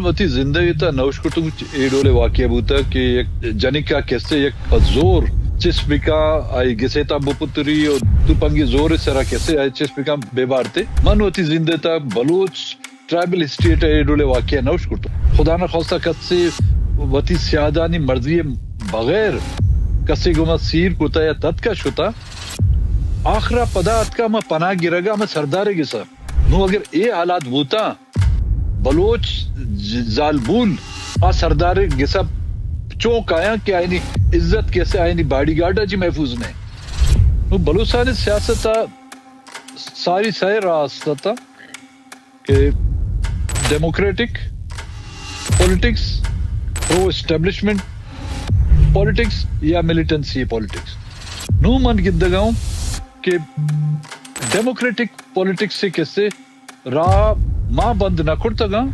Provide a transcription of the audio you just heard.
وتی زندگ ءِ تہا نہ اشکتگ اے ڈول ءِ واقعہ بوتگ کہ یک جنکا کسے یک پہ زور چست بکا، آئی گسے تہا بپتری و تپنگی زور ءِ سرا کسے آئی چست بکا بہ بارتے۔ من وتی زندگ ءِ تہا بلوچ ٹرائبل اسٹیٹ ءِ اے ڈول ءِ واقعہ نہ اشکتگ۔ خدا نہ خواستہ کسے وتی سیادانی مرضی ءِ بغیر کسے گوما سیر کتا یا تتکا شتا، آخرا پدا اتکا ہما پناہ گرگا ہما سردار ءِ گسا۔ نوں اگر اے حالات بوتاں، بلوچ ج-، زالبول آ سردار ءِ گسا چون کایاں کہ آئینی عزت کسے آئینی باڈی گارڈ ءَ چی محفوظ نہ؟ نوں بلوچستان ءِ سیاست ءَ ساری سئے راہ است اتاں کہ ڈیموکریٹک پالیٹکس، پرو اسٹیبلشمنٹ پالیٹکس یا ملیٹنسی پالیٹکس۔ نوں من گندگا اوں کہ ڈیموکریٹک پالیٹکس ءِ کسے راہ ما بند نہ کرتگاں،